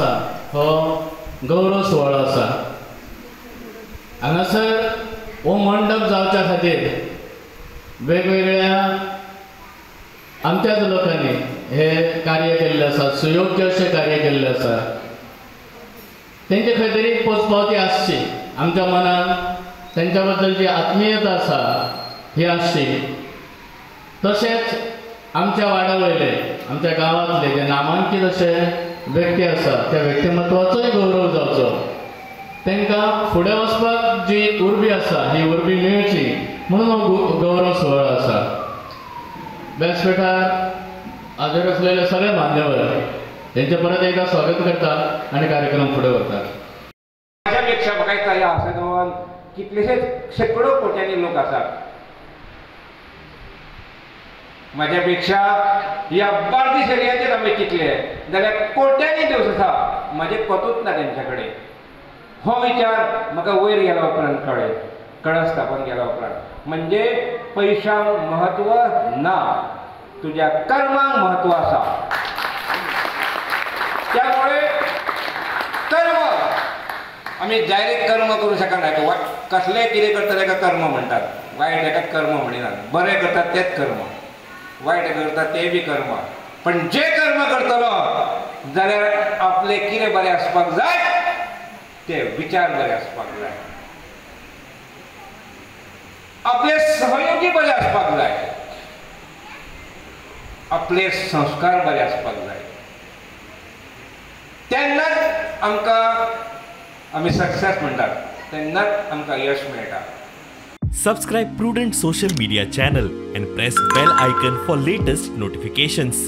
आसा हो गौरव सुवाळो आसा. हांगासर हो मंडप जावच्या खातीर वेगवेगळ्या आमच्याच लोकांनी हे कार्य केल्लें आसा, सुयोग्य अशें कार्य केल्लें आसा. तेंचे खंय तरी पोचपावती आसची, आमच्या मनान तेंच्या बद्दल जी आत्मीयता आसा ही आसची. तशेंच आमच्या वाड्या वयले, आमच्या गांवांतले जे नामांकीत अशे व्यक्ती आसा त्या व्यक्तिमत्वाचोय गौरव जावचो, तांकां फुडें वचपाक जी उर्बी आसा ही उर्बी मेळची म्हणून हो गौरव सुवाळो आसा. व्यासपीठार हाजीर आसलेले सगळे मान्यवर हेंचे परत एकदा स्वागत करता आनी कार्यक्रम फुडें व्हरतात. म्हाज्या पेक्षा म्हाका दिसता ह्या आसगांवान कितलेशेच शेंकडो कोट्यांनी लोक आसात. म्हाज्या पेक्षा ह्या बार्देस एरियाचेर आमी चिंतले जाल्यार कोट्यांनी दिवस आसा, म्हाजें कोतूच ना तेंच्या कडेन. हो विचार म्हाका वयर गेल्या उपरांत कळ्ळें, कळस स्थापन केल्या उपरांत. म्हणजे पयशांक म्हत्व ना, तुज्या कर्मांक म्हत्व आसा. त्यामुळे कर्म आमी डायरेक्ट कर्म करूं शकना. कसलें कितें करता ताका कर्म म्हणटात, वायट हेकाच कर्म म्हणिनात. बरें करतात तेंच कर्म, वायट करतात तें बी कर्म. पण जे कर्म करतलो जाल्यार आपले कितें बरें आसपाक जाय, ते विचार बरे आसपाक जाय, आपले सहयोगी बरे आसपाक जाय, आपले संस्कार बरे आसपाक जाय. तेन्नाच आमकां आमी सक्सेस म्हणटात, तेन्नाच आमकां यश मेळटा. Subscribe Prudent Social Media channel and press bell icon for latest notifications.